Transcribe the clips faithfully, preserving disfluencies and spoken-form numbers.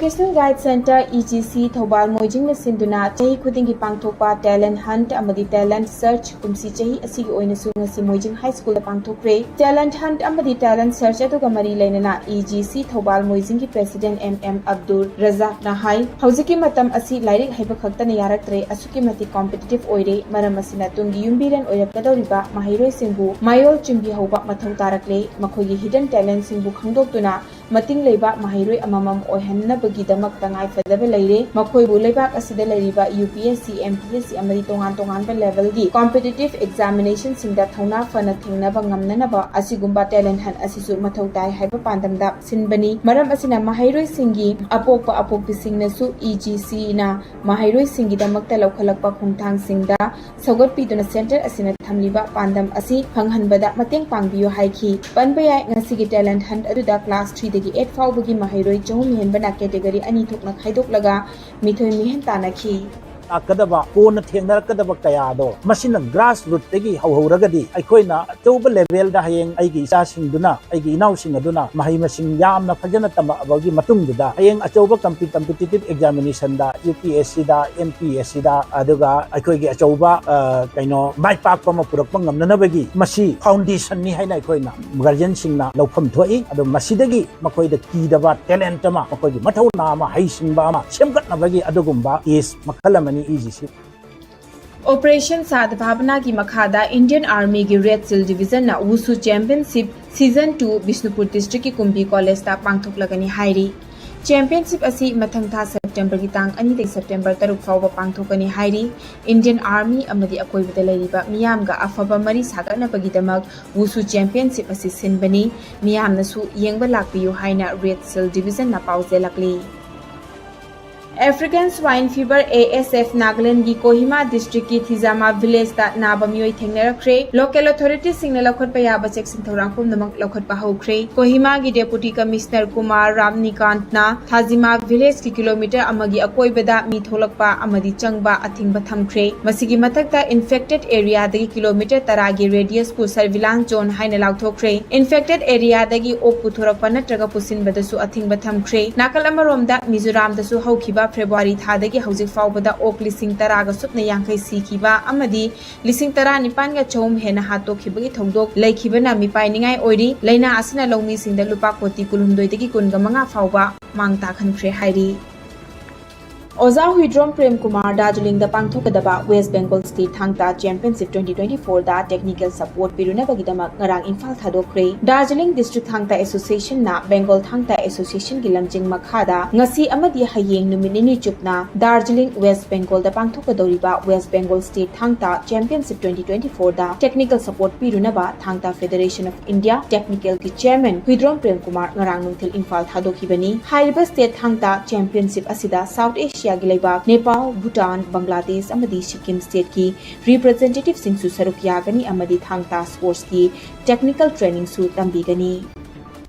National Guide Centre, E G C, Thoubal ꯃꯣꯏꯖꯤꯡꯅ ꯁꯤꯟꯗꯨꯅ ꯆꯍꯤ ꯈꯨꯗꯤꯡꯒꯤ ꯄꯥꯡꯊꯣꯛꯄ Talent Hunt ꯑꯃꯗꯤ Talent Search ꯀꯨꯝꯁꯤ ꯆꯍꯤ ꯑꯁꯤꯒꯤ ꯑꯣꯏꯅꯁꯨ ꯉꯁꯤ ꯃꯣꯏꯖꯤꯡ High Schoolꯗ ꯄꯥꯡꯊꯣꯛꯈ꯭ꯔꯦ꯫ Talent Hunt ꯑꯃꯗꯤ Talent Search ꯑꯗꯨꯒ ꯃꯔꯤ ꯂꯩꯅꯅ E G C Thoubal ꯃꯣꯏꯖꯤꯡꯒꯤ President M M Abdul Razakꯅ ꯍꯥꯏ, ꯍꯧꯖꯤꯛꯀꯤ ꯃꯇꯝ ꯑꯁꯤ ꯂꯥꯏꯔꯤꯛ ꯍꯩꯕ ꯈꯛꯇꯅ ꯌꯥꯔꯛꯇ꯭ꯔꯦ, ꯑꯁꯨꯛꯀꯤ ꯃꯇꯤꯛ competitive ꯑꯣꯏꯔꯦ꯫ ꯃꯔꯝ ꯑꯁꯤꯅ ꯇꯨꯡꯒꯤ ꯌꯨꯝꯕꯤꯔꯦꯟ ꯑꯣꯏꯔꯛꯀꯗꯧꯔꯤꯕ ꯃꯍꯩꯔꯣꯏꯁꯤꯡꯕꯨ ꯃꯥꯏꯑꯣꯟ ꯆꯨꯝꯕꯤꯍꯧꯕ ꯃꯊꯧ ꯇꯥꯔꯛꯂꯦ꯫ ꯃꯈꯣꯏꯒꯤ hidden talentꯁꯤꯡꯕꯨ ꯈꯪꯗꯣꯛꯇꯨꯅ ꯃꯇꯤꯡ ꯂꯩꯕ ꯃꯍꯩꯔꯣꯏ ꯑꯃꯃꯝ ꯑꯣꯏꯍꯟꯅꯕꯒꯤꯗꯃꯛ ꯇꯉꯥꯏꯐꯗꯕ ꯂꯩꯔꯦ꯫ ꯃꯈꯣꯏꯕꯨ ꯂꯩꯕꯥꯛ ꯑꯁꯤꯗ ꯂꯩꯔꯤꯕ U P S C, M P S C ꯑꯃꯗꯤ ꯇꯣꯉꯥꯟ ꯇꯣꯉꯥꯟꯕ levelꯒꯤ competitive examinationꯁꯤꯡꯗ ꯊꯧꯅꯥ ꯐꯅ ꯊꯦꯡꯅꯕ ꯉꯝꯅꯅꯕ ꯑꯁꯤꯒꯨꯝꯕ Talent Hunt ꯑꯁꯤꯁꯨ ꯃꯊꯧ ꯇꯥꯏ ꯍꯥꯏꯕ ꯄꯥꯟꯗꯝꯗ ꯁꯤꯟꯕꯅꯤ꯫ ꯃꯔꯝ ꯑꯁꯤꯅ ꯃꯍꯩꯔꯣꯏꯁꯤꯡꯒꯤ ꯑꯄꯣꯛꯄ ꯑꯄꯣꯛꯄꯤꯁꯤꯡꯅꯁꯨ E G Cꯅ ꯃꯍꯩꯔꯣꯏꯁꯤꯡꯒꯤꯗꯃꯛꯇ ꯂꯧꯈꯠꯂꯛꯄ ꯈꯣꯡꯊꯥꯡꯁꯤꯡꯗ ꯁꯧꯒꯠꯄꯤꯗꯨꯅ centre ꯑꯁꯤꯅ ꯊꯝꯂꯤꯕ ꯄꯥꯟꯗꯝ ꯑꯁꯤ ꯐꯪꯍꯟꯕꯗ ꯃꯇꯦꯡ ꯄꯥꯡꯕꯤꯌꯨ ꯍꯥꯏꯈꯤ꯫ ꯄꯟꯕ ꯌꯥꯏ, ꯉꯁꯤꯒꯤ Talent Hunt ꯑꯗꯨꯗ class threeꯗꯒꯤ eight ꯐꯥꯎꯕꯒꯤ ꯃꯍꯩꯔꯣꯏ ꯆꯍꯨꯝ ꯍꯦꯟꯕꯅ category ꯑꯅꯤ ꯊꯣꯛꯅ ꯈꯥꯏꯗꯣꯛꯂꯒ ꯃꯤꯊꯣꯏ ꯃꯤꯍꯦꯟ ꯇꯥꯟꯅꯈꯤ꯫ ꯂꯥꯛꯀꯗꯕ, ꯀꯣꯟꯅ ꯊꯦꯡꯅꯔꯛꯀꯗꯕ ꯀꯌꯥꯗꯣ ꯃꯁꯤꯅ grassrootꯇꯒꯤ ꯍꯧꯍꯧꯔꯒꯗꯤ ꯑꯩꯈꯣꯏꯅ ꯑꯆꯧꯕ levelꯗ ꯍꯌꯦꯡ ꯑꯩꯒꯤ ꯏꯆꯥꯁꯤꯡꯗꯨꯅ, ꯑꯩꯒꯤ ꯏꯅꯥꯎꯁꯤꯡ ꯑꯗꯨꯅ ꯃꯍꯩ ꯃꯁꯤꯡ ꯌꯥꯝꯅ ꯐꯖꯅ ꯇꯝꯃꯛꯑꯕꯒꯤ ꯃꯇꯨꯡꯗꯨꯗ ꯍꯌꯦꯡ ꯑꯆꯧꯕ competitive examinationꯗ, U P S Cꯗ, M P S Cꯗ, ꯑꯗꯨꯒ ꯑꯩꯈꯣꯏꯒꯤ ꯑꯆꯧꯕ, ꯑ, ꯀꯩꯅꯣ, ꯃꯥꯏ ꯄꯥꯛꯄ ꯑꯃ ꯄꯨꯔꯛꯄ ꯉꯝꯅꯅꯕꯒꯤ ꯃꯁꯤ foundationꯅꯤ ꯍꯥꯏꯅ ꯑꯩꯈꯣꯏꯅ guardianꯁꯤꯡꯅ ꯂꯧꯐꯝ ꯊꯣꯛꯏ꯫ ꯑꯗꯣ ꯃꯁꯤꯗꯒꯤ ꯃꯈꯣꯏꯗ ꯀꯤꯗꯕ talent ꯑꯃ, ꯃꯈꯣꯏꯒꯤ ꯃꯊꯧꯅꯥ ꯑꯃ, ꯍꯩꯁꯤꯡꯕ ꯑꯃ ꯁꯦꯝꯒꯠꯅꯕꯒꯤ ꯑꯗꯨꯒꯨꯝꯕ ꯏꯁ ꯃꯈꯜ ꯑꯃꯅꯤ E G C꯫ Operation Sadbhavanaꯒꯤ ꯃꯈꯥꯗ Indian Armyꯒꯤ Red Shield Divisionꯅ Wushu Championship Season two Bishnupur Districtꯀꯤ ꯀꯨꯝꯕꯤ Collegeꯇ ꯄꯥꯡꯊꯣꯛꯂꯒꯅꯤ ꯍꯥꯏꯔꯤ꯫ Championship ꯑꯁꯤ ꯃꯊꯪ ꯊꯥ Septemberꯒꯤ ꯇꯥꯡ ꯑꯅꯤꯗꯒꯤ September ꯇꯔꯨꯛ ꯐꯥꯎꯕ ꯄꯥꯡꯊꯣꯛꯀꯅꯤ ꯍꯥꯏꯔꯤ꯫ Indian Army ꯑꯃꯗꯤ ꯑꯀꯣꯏꯕꯗ ꯂꯩꯔꯤꯕ ꯃꯤꯌꯥꯝꯒ ꯑꯐꯕ ꯃꯔꯤ ꯁꯥꯒꯠꯅꯕꯒꯤꯗꯃꯛ Wushu Championship ꯑꯁꯤ ꯁꯤꯟꯕꯅꯤ꯫ ꯃꯤꯌꯥꯝꯅꯁꯨ ꯌꯦꯡꯕ ꯂꯥꯛꯄꯤꯌꯨ ꯍꯥꯏꯅ Red Shield Divisionꯅ ꯄꯥꯎꯖꯦꯜꯂꯛꯂꯤ꯫ African Swine Fever, A S F, ꯅꯥꯒꯥꯂꯦꯟꯗꯒꯤ ꯀꯣꯍꯤꯃꯥ ꯗꯤꯁꯇ꯭ꯔꯤꯛꯀꯤ ꯊꯤꯖꯥꯃꯥ ꯚꯤꯂꯦꯖꯇ ꯅꯥꯕ ꯃꯤꯑꯣꯏ ꯊꯦꯡꯅꯔꯛꯈ꯭ꯔꯦ꯫ ꯂꯣꯀꯦꯜ ꯑꯣꯊꯣꯔꯤꯇꯤꯁꯤꯡꯅ ꯂꯧꯈꯠꯄ ꯌꯥꯕ ꯆꯦꯛꯁꯤꯟ ꯊꯧꯔꯥꯡ ꯄꯨꯝꯅꯃꯛ ꯂꯧꯈꯠꯄ ꯍꯧꯈ꯭ꯔꯦ꯫ ꯀꯣꯍꯤꯃꯥꯒꯤ ꯗꯦꯄꯨꯇꯤ ꯀꯃꯤꯁꯅꯔ ꯀꯨꯃꯥꯔ ꯔꯥꯝꯅꯤꯀꯥꯟꯠꯅ ꯊꯥꯖꯤꯃꯥ ꯚꯤꯂꯦꯖꯀꯤ ꯀꯤꯂꯣꯃꯤꯇꯔ ꯑꯃꯒꯤ ꯑꯀꯣꯏꯕꯗ ꯃꯤ ꯊꯣꯛꯂꯛꯄ ꯑꯃꯗꯤ ꯆꯪꯕ ꯑꯊꯤꯡꯕ ꯊꯝꯈ꯭ꯔꯦ꯫ ꯃꯁꯤꯒꯤ ꯃꯊꯛꯇ, ꯏꯟꯐꯦꯛꯇꯦꯗ ꯑꯦꯔꯤꯌꯥꯗꯒꯤ ꯀꯤꯂꯣꯃꯤꯇꯔ ꯇꯔꯥꯒꯤ ꯔꯦꯗꯤꯌꯁꯄꯨ ꯁꯔꯚꯤꯂꯥꯟꯁ ꯖꯣꯟ ꯍꯥꯏꯅ ꯂꯥꯎꯊꯣꯛꯈ꯭ꯔꯦ꯫ ꯏꯟꯐꯦꯛꯇꯦꯗ ꯑꯦꯔꯤꯌꯥꯗꯒꯤ ꯑꯣꯛ ꯄꯨꯊꯣꯔꯛꯄ ꯅꯠꯇ꯭ꯔꯒ ꯄꯨꯁꯤꯟꯕꯗꯁꯨ ꯑꯊꯤꯡꯕ ꯊꯝꯈ꯭ꯔꯦ꯫ ꯅꯥꯀꯜ ꯑꯃꯔꯣꯝꯗ, ꯃꯤꯖꯣꯔꯥꯝꯗꯁꯨ ꯍꯧꯈꯤꯕ ꯐꯦꯕ꯭ꯔꯨꯋꯥꯔꯤ ꯊꯥꯗꯒꯤ ꯍꯧꯖꯤꯛ ꯐꯥꯎꯕꯗ ꯑꯣꯛ ꯂꯤꯁꯤꯡ ꯇꯔꯥꯒ ꯁꯨꯞꯅ ꯌꯥꯡꯈꯩ ꯁꯤꯈꯤꯕ ꯑꯃꯗꯤ ꯂꯤꯁꯤꯡ ꯇꯔꯥꯅꯤꯄꯥꯟꯒ ꯆꯍꯨꯝ ꯍꯦꯟꯅ ꯍꯥꯠꯇꯣꯛꯈꯤꯕꯒꯤ ꯊꯧꯗꯣꯛ ꯂꯩꯈꯤꯕꯅ ꯃꯤꯄꯥꯏꯅꯤꯡꯉꯥꯏ ꯑꯣꯏꯔꯤ꯫ ꯂꯥꯏꯅꯥ ꯑꯁꯤꯅ ꯂꯧꯃꯤꯁꯤꯡꯗ ꯂꯨꯄꯥ ꯀꯣꯇꯤ ꯀꯨꯟꯍꯨꯝꯗꯣꯏꯗꯒꯤ ꯀꯨꯟꯒ ꯃꯉꯥ ꯐꯥꯎꯕ ꯃꯥꯡ ꯇꯥꯛꯍꯟꯈ꯭ꯔꯦ ꯍꯥꯏꯔꯤ꯫ ꯑꯣꯖꯥ ꯍꯨꯏꯗ꯭ꯔꯣꯝ ꯄ꯭ꯔꯦꯝ ꯀꯨꯃꯥꯔ ꯗꯥꯔꯖꯤꯂꯤꯡꯗ ꯄꯥꯡꯊꯣꯛꯀꯗꯕ west Bengal state Thang Ta championship twenty twenty-fourꯗ ꯇꯦꯛꯅꯤꯀꯦꯜ ꯁꯄꯣꯔꯠ ꯄꯤꯔꯨꯅꯕꯒꯤꯗꯃꯛ ꯉꯔꯥꯡ ꯏꯝꯐꯥꯜ ꯊꯥꯗꯣꯛꯈ꯭ꯔꯦ꯫ ꯗꯥꯔꯖꯤꯂꯤꯡ ꯗꯤꯁꯇ꯭ꯔꯤꯛ ꯊꯥꯡ ꯇꯥ ꯑꯦꯁꯣꯁꯤꯌꯦꯁꯟꯅ ꯕꯦꯡꯒꯣꯜ ꯊꯥꯡ ꯇꯥ ꯑꯦꯁꯣꯁꯤꯌꯦꯁꯟꯒꯤ ꯂꯝꯖꯤꯡ ꯃꯈꯥꯗ ꯉꯁꯤ ꯑꯃꯗꯤ ꯍꯌꯦꯡ ꯅꯨꯃꯤꯠ ꯅꯤꯅꯤ ꯆꯨꯞꯅ ꯗꯥꯔꯖꯤꯂꯤꯡ, ꯋꯦꯁ ꯕꯦꯡꯒꯣꯜꯗ ꯄꯥꯡꯊꯣꯛꯀꯗꯧꯔꯤꯕ west Bengal state Thang Ta championship twenty twenty-fourꯗ ꯇꯦꯛꯅꯤꯀꯦꯜ ꯁꯄꯣꯔꯠ ꯄꯤꯔꯨꯅꯕ Thang Ta federation of India ꯇꯦꯛꯅꯤꯀꯦꯜꯒꯤ ꯆꯦꯌꯔꯃꯦꯟ ꯍꯨꯏꯗ꯭ꯔꯣꯝ ꯄ꯭ꯔꯦꯝ ꯀꯨꯃꯥꯔ ꯉꯔꯥꯡ ꯅꯨꯡꯊꯤꯜ ꯏꯝꯐꯥꯜ ꯊꯥꯗꯣꯛꯈꯤꯕꯅꯤ꯫ ꯍꯥꯏꯔꯤꯕ ꯁ꯭ꯇꯦꯠ ꯊꯥꯡ ꯇꯥ ꯆꯦꯝꯄꯤꯌꯟꯁꯤꯞ ꯑꯁꯤꯗ ꯁꯥꯎꯠ ꯑꯦꯁꯤꯌꯥꯒꯤ ꯂꯩꯕꯥꯛ ꯅꯦꯄꯥꯜ, ꯚꯨꯇꯥꯟ, ꯕꯪꯒ꯭ꯂꯥꯗꯦꯁ ꯑꯃꯗꯤ ꯁꯤꯛꯀꯤꯝ ꯁ꯭ꯇꯦꯠꯀꯤ ꯔꯤꯄ꯭ꯔꯖꯦꯟꯇꯦꯇꯤꯚꯁꯤꯡꯁꯨ ꯁꯔꯨꯛ ꯌꯥꯒꯅꯤ ꯑꯃꯗꯤ ꯊꯥꯡ ꯇꯥ ꯁ꯭ꯄꯣꯔꯠꯁꯀꯤ ꯇꯦꯛꯅꯤꯀꯦꯜ ꯇ꯭ꯔꯦꯅꯤꯡꯁꯨ ꯇꯝꯕꯤꯒꯅꯤ꯫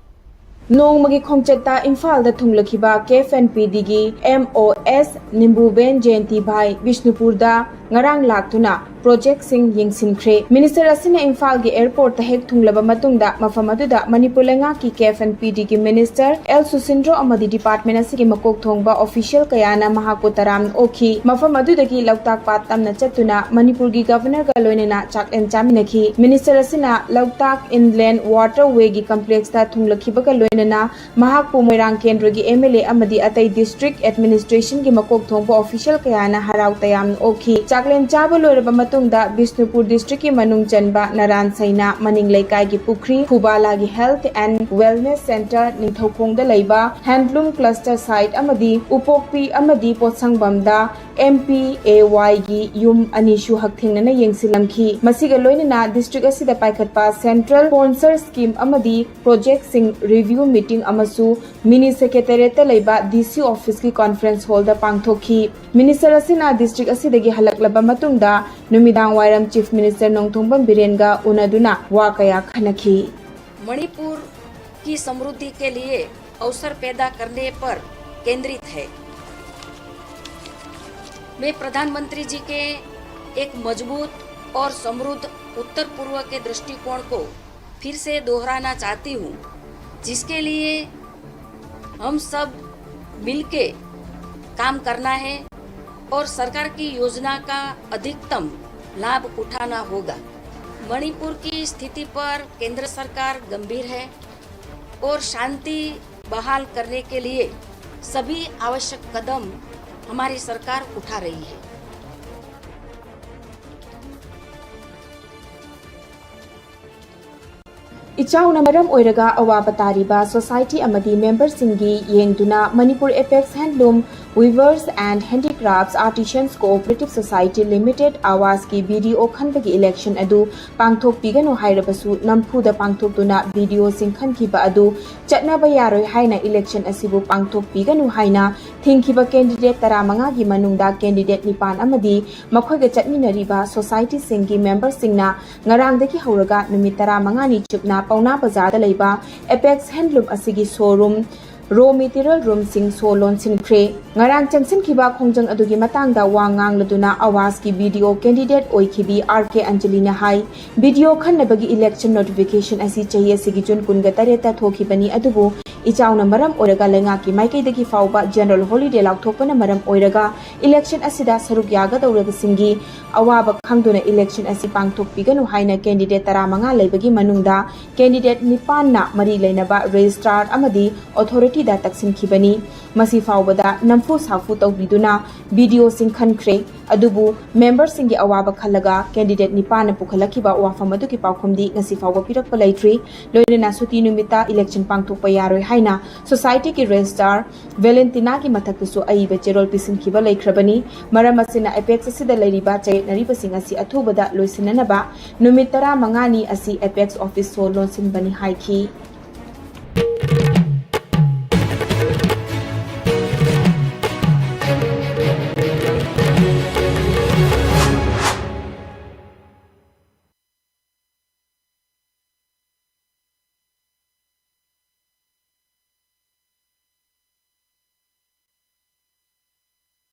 ꯅꯣꯡꯃꯒꯤ ꯈꯣꯡꯆꯠꯇ ꯏꯝꯐꯥꯜꯗ ꯊꯨꯡꯂꯈꯤꯕ ꯀꯦ F N P ꯗꯤꯒꯤ M O ꯑꯦꯁ ꯅꯤꯝꯕꯨꯕꯦꯟ ꯖꯌꯟꯇꯤꯚꯥꯏ ꯕꯤꯁꯅꯨꯄꯨꯔꯗ ꯉꯔꯥꯡ ꯂꯥꯛꯇꯨꯅ ꯄ꯭ꯔꯣꯖꯦꯛꯁꯤꯡ ꯌꯦꯡꯁꯤꯟꯈ꯭ꯔꯦ꯫ ꯃꯤꯅꯤꯁꯇꯔ ꯑꯁꯤꯅ ꯏꯝꯐꯥꯜꯒꯤ ꯑꯦꯌꯔꯄꯣꯔꯠꯇ ꯍꯦꯛ ꯊꯨꯡꯂꯕ ꯃꯇꯨꯡꯗ ꯃꯐꯝ ꯑꯗꯨꯗ ꯃꯅꯤꯄꯨꯔ ꯂꯩꯉꯥꯛꯀꯤ ꯀꯦ ꯑꯦꯐ ꯑꯦꯟ ꯄꯤ ꯗꯤꯒꯤ ꯃꯤꯅꯤꯁꯇꯔ ꯑꯦꯜ ꯁꯨꯁꯤꯟꯗ꯭ꯔꯣ ꯑꯃꯗꯤ ꯗꯤꯄꯥꯔꯠꯃꯦꯟ ꯑꯁꯤꯒꯤ ꯃꯀꯣꯛ ꯊꯣꯡꯕ ꯑꯣꯐꯤꯁꯤꯌꯦꯜ ꯀꯌꯥꯅ ꯃꯍꯥꯛꯄꯨ ꯇꯔꯥꯝꯅ ꯑꯣꯛꯈꯤ꯫ ꯃꯐꯝ ꯑꯗꯨꯗꯒꯤ ꯂꯣꯛꯇꯥꯛ ꯄꯥꯠ ꯇꯝꯅ ꯆꯠꯇꯨꯅ ꯃꯅꯤꯄꯨꯔꯒꯤ ꯒꯚꯔꯅꯔꯒ ꯂꯣꯏꯅꯅ ꯆꯥꯛꯂꯦꯟ ꯆꯥꯃꯤꯟꯅꯈꯤ꯫ ꯃꯤꯅꯤꯁꯇꯔ ꯑꯁꯤꯅ ꯂꯣꯛꯇꯥꯛ ꯏꯟꯂꯦꯟ ꯋꯥꯇꯔꯋꯦꯒꯤ ꯀꯝꯄ꯭ꯂꯦꯛꯁꯇ ꯊꯨꯡꯂꯈꯤꯕꯒ ꯂꯣꯏꯅꯅ ꯃꯍꯥꯛꯄꯨ ꯃꯣꯏꯔꯥꯡ ꯀꯦꯟꯗ꯭ꯔꯒꯤ ꯑꯦꯝ ꯑꯦꯜ ꯑꯦ ꯑꯃꯗꯤ ꯑꯇꯩ ꯗꯤꯁꯇ꯭ꯔꯤꯛ ꯑꯦꯗꯃꯤꯅꯤꯁꯇ꯭ꯔꯦꯁꯟꯒꯤ ꯃꯀꯣꯛ ꯊꯣꯡꯕ ꯑꯣꯐꯤꯁꯤꯌꯦꯜ ꯀꯌꯥꯅ ꯍꯔꯥꯎ ꯇꯌꯥꯝꯅ ꯑꯣꯛꯈꯤ꯫ ꯆꯥꯛꯂꯦꯟ ꯆꯥꯕ ꯂꯣꯏꯔꯕ ꯃꯇꯨꯡꯗ ꯕꯤꯁꯅꯨꯄꯨꯔ ꯗꯤꯁꯇ꯭ꯔꯤꯛꯀꯤ ꯃꯅꯨꯡ ꯆꯟꯕ ꯅꯔꯥꯟ ꯁꯩꯅꯥ, ꯃꯅꯤꯡ ꯂꯩꯀꯥꯏꯒꯤ ꯄꯨꯈ꯭ꯔꯤ, ꯈꯨꯕꯥꯂꯥꯒꯤ ꯍꯦꯜꯊ ꯑꯦꯟ ꯋꯦꯜꯅꯦꯁ ꯁꯦꯟꯇꯔ, ꯅꯤꯡꯊꯧꯈꯣꯡꯗ ꯂꯩꯕ ꯍꯦꯟꯗꯂꯨꯝ ꯀ꯭ꯂꯁꯇꯔ ꯁꯥꯏꯠ ꯑꯃꯗꯤ ꯎꯄꯣꯛꯄꯤ ꯑꯃꯗꯤ ꯄꯣꯠꯁꯪꯕꯝꯗ ꯑꯦꯝ ꯄꯤ ꯑꯦ ꯋꯥꯏꯒꯤ ꯌꯨꯝ ꯑꯅꯤꯁꯨ ꯍꯛꯊꯦꯡꯅꯅ ꯌꯦꯡꯁꯤꯜꯂꯝꯈꯤ꯫ ꯃꯁꯤꯒ ꯂꯣꯏꯅꯅ ꯗꯤꯁꯇ꯭ꯔꯤꯛ ꯑꯁꯤꯗ ꯄꯥꯏꯈꯠꯄ ꯁꯦꯟꯇ꯭ꯔꯦꯜ ꯁ꯭ꯄꯣꯟꯁꯔ ꯁ꯭ꯀꯤꯝ ꯑꯃꯗꯤ ꯄ꯭ꯔꯣꯖꯦꯛꯁꯤꯡ ꯔꯤꯚ꯭ꯌꯨ ꯃꯤꯇꯤꯡ ꯑꯃꯁꯨ ꯃꯤꯅꯤ ꯁꯦꯀ꯭ꯔꯦꯇꯦꯔꯤꯌꯦꯠꯇ ꯂꯩꯕ ꯗꯤ ꯁꯤ ꯑꯣꯐꯤꯁꯀꯤ ꯀꯣꯟꯐ꯭ꯔꯦꯟꯁ ꯍꯣꯜꯗ ꯄꯥꯡꯊꯣꯛꯈꯤ꯫ ꯃꯤꯅꯤꯁꯇꯔ ꯑꯁꯤꯅ ꯗꯤꯁꯇ꯭ꯔꯤꯛ ꯑꯁꯤꯗꯒꯤ ꯍꯜꯂꯛꯂꯕ ꯃꯇꯨꯡꯗ ꯅꯨꯃꯤꯗꯥꯡ ꯋꯥꯏꯔꯝ ꯆꯤꯐ ꯃꯤꯅꯤꯁꯇꯔ ꯅꯣꯡꯊꯣꯝꯕꯝ ꯕꯤꯔꯦꯟꯒ ꯎꯅꯗꯨꯅ ꯋꯥ ꯀꯌꯥ ꯈꯟꯅꯈꯤ꯫ मणिपुर की समृद्धि के लिए अवसर पैदा करने पर केंद्रित है। मैं प्रधानमंत्री जी के एक मजबूत और समृद्ध उत्तर पूर्व के दृष्टिकोण को फिर से दोहराना चाहती हूँ, जिसके लिए हम सब मिलके काम करना है और सरकार की योजना का अधिकतम लाभ उठाना होगा। मणिपुर की स्थिति पर केंद्र सरकार गंभीर है और शांति बहाल करने के लिए सभी आवश्यक कदम हमारी सरकार उठा रही है। ꯏꯆꯥꯎꯅ ꯃꯔꯝ ꯑꯣꯏꯔꯒ ꯑꯋꯥꯕ ꯇꯥꯔꯤꯕ ꯁꯣꯁꯥꯏꯇꯤ ꯑꯃꯗꯤ ꯃꯦꯝꯕꯔꯁꯤꯡꯒꯤ ꯌꯦꯡꯗꯨꯅ Manipur apex handloom weavers and handicrafts artisans cooperative society limited ꯑꯋꯥꯁꯀꯤ ꯕꯤ ꯗꯤ ꯑꯣ ꯈꯟꯕꯒꯤ ꯏꯂꯦꯛꯁꯟ ꯑꯗꯨ ꯄꯥꯡꯊꯣꯛꯄꯤꯒꯅꯨ ꯍꯥꯏꯔꯕꯁꯨ ꯅꯝꯐꯨꯗ ꯄꯥꯡꯊꯣꯛꯇꯨꯅ ꯕꯤ ꯗꯤ ꯑꯣꯁꯤꯡ ꯈꯟꯈꯤꯕ ꯑꯗꯨ ꯆꯠꯅꯕ ꯌꯥꯔꯣꯏ ꯍꯥꯏꯅ ꯏꯂꯦꯛꯁꯟ ꯑꯁꯤꯕꯨ ꯄꯥꯡꯊꯣꯛꯄꯤꯒꯅꯨ ꯍꯥꯏꯅ ꯊꯤꯡꯈꯤꯕ ꯀꯦꯟꯗꯤꯗꯦꯠ ꯇꯔꯥꯃꯉꯥꯒꯤ ꯃꯅꯨꯡꯗ ꯀꯦꯟꯗꯤꯗꯦꯠ ꯅꯤꯄꯥꯟ ꯑꯃꯗꯤ ꯃꯈꯣꯏꯒ ꯆꯠꯃꯤꯟꯅꯔꯤꯕ ꯁꯣꯁꯥꯏꯇꯤꯁꯤꯡꯒꯤ ꯃꯦꯝꯕꯔꯁꯤꯡꯅ ꯉꯔꯥꯡꯗꯒꯤ ꯍꯧꯔꯒ ꯅꯨꯃꯤꯠ ꯇꯔꯥꯃꯉꯥꯅꯤ ꯆꯨꯞꯅ ꯄꯥꯎꯅꯥ ꯕꯖꯥꯔꯗ ꯂꯩꯕ ꯑꯦꯄꯦꯛꯁ ꯍꯦꯟꯗꯂꯨꯝ ꯑꯁꯤꯒꯤ ꯁꯣꯔꯨꯝ, ꯔꯣ ꯃꯦꯇꯤꯔꯤꯌꯦꯜ ꯔꯨꯝꯁꯤꯡ ꯁꯣ ꯂꯣꯟꯁꯤꯟꯈ꯭ꯔꯦ꯫ ꯉꯔꯥꯡ ꯆꯪꯁꯤꯟꯈꯤꯕ ꯈꯣꯡꯖꯪ ꯑꯗꯨꯒꯤ ꯃꯇꯥꯡꯗ ꯋꯥ ꯉꯥꯡꯂꯗꯨꯅ ꯑꯋꯥꯁꯀꯤ ꯕꯤ ꯗꯤ ꯑꯣ ꯀꯦꯟꯗꯤꯗꯦꯠ ꯑꯣꯏꯈꯤꯕꯤ ꯑꯥꯔ ꯀꯦ ꯑꯟꯖꯂꯤꯅ ꯍꯥꯏ, ꯕꯤ ꯗꯤ ꯑꯣ ꯈꯟꯅꯕꯒꯤ ꯏꯂꯦꯛꯁꯟ ꯅꯣꯇꯤꯐꯤꯀꯦꯁꯟ ꯑꯁꯤ ꯆꯍꯤ ꯑꯁꯤꯒꯤ ꯖꯨꯟ ꯀꯨꯟꯒ ꯇꯔꯦꯠꯇ ꯊꯣꯛꯈꯤꯕꯅꯤ, ꯑꯗꯨꯕꯨ ꯏꯆꯥꯎꯅ ꯃꯔꯝ ꯑꯣꯏꯔꯒ ꯂꯩꯉꯥꯛꯀꯤ ꯃꯥꯏꯀꯩꯗꯒꯤ ꯐꯥꯎꯕ ꯖꯦꯅꯔꯦꯜ ꯍꯣꯂꯤꯗꯦ ꯂꯥꯎꯊꯣꯛꯄꯅ ꯃꯔꯝ ꯑꯣꯏꯔꯒ ꯏꯂꯦꯛꯁꯟ ꯑꯁꯤꯗ ꯁꯔꯨꯛ ꯌꯥꯒꯗꯧꯔꯕꯁꯤꯡꯒꯤ ꯑꯋꯥꯕ ꯈꯪꯗꯨꯅ ꯏꯂꯦꯛꯁꯟ ꯑꯁꯤ ꯄꯥꯡꯊꯣꯛꯄꯤꯒꯅꯨ ꯍꯥꯏꯅ ꯀꯦꯟꯗꯤꯗꯦꯠ ꯇꯔꯥꯃꯉꯥ ꯂꯩꯕꯒꯤ ꯃꯅꯨꯡꯗ ꯀꯦꯟꯗꯤꯗꯦꯠ ꯅꯤꯄꯥꯟꯅ ꯃꯔꯤ ꯂꯩꯅꯕ ꯔꯦꯖꯤꯁꯇ꯭ꯔꯥꯔ ꯑꯃꯗꯤ ꯑꯣꯊꯣꯔꯤꯇꯤ ꯗ ꯇꯛꯁꯤꯟꯈꯤꯕꯅꯤ꯫ ꯃꯁꯤ ꯐꯥꯎꯕꯗ ꯅꯝꯐꯨ ꯁꯥꯐꯨ ꯇꯧꯕꯤꯗꯨꯅ ꯕꯤ ꯗꯤ ꯑꯣꯁꯤꯡ ꯈꯟꯈ꯭ꯔꯦ꯫ ꯑꯗꯨꯕꯨ ꯃꯦꯝꯕꯔꯁꯤꯡꯒꯤ ꯑꯋꯥꯕ ꯈꯜꯂꯒ ꯀꯦꯟꯗꯤꯗꯦꯠ ꯅꯤꯄꯥꯟꯅ ꯄꯨꯈꯠꯂꯛꯈꯤꯕ ꯋꯥꯐꯝ ꯑꯗꯨꯒꯤ ꯄꯥꯎꯈꯨꯝꯗꯤ ꯉꯁꯤ ꯐꯥꯎꯕ ꯄꯤꯔꯛꯄ ꯂꯩꯇ꯭ꯔꯤ꯫ ꯂꯣꯏꯅꯅ ꯁꯨꯇꯤ ꯅꯨꯃꯤꯠꯇ ꯏꯂꯦꯛꯁꯟ ꯄꯥꯡꯊꯣꯛꯄ ꯌꯥꯔꯣꯏ ꯍꯥꯏꯅ ꯁꯣꯁꯥꯏꯇꯤꯒꯤ ꯔꯦꯖꯤꯁꯇ꯭ꯔꯥꯔ ꯚꯦꯂꯦꯟꯇꯤꯅꯥꯒꯤ ꯃꯊꯛꯇꯁꯨ ꯑꯏꯕ ꯆꯦꯔꯣꯜ ꯄꯤꯁꯤꯟꯈꯤꯕ ꯂꯩꯈ꯭ꯔꯕꯅꯤ꯫ ꯃꯔꯝ ꯑꯁꯤꯅ ꯑꯦꯄꯦꯛꯁ ꯑꯁꯤꯗ ꯂꯩꯔꯤꯕ ꯆꯌꯦꯠꯅꯔꯤꯕꯁꯤꯡ ꯑꯁꯤ ꯑꯊꯨꯕꯗ ꯂꯣꯏꯁꯤꯟꯅꯅꯕ ꯅꯨꯃꯤꯠ ꯇꯔꯥꯃꯉꯥꯅꯤ ꯑꯁꯤ ꯑꯦꯄꯦꯛꯁ ꯑꯣꯐꯤꯁ ꯁꯣ ꯂꯣꯟꯁꯤꯟꯕꯅꯤ ꯍꯥꯏꯈꯤ꯫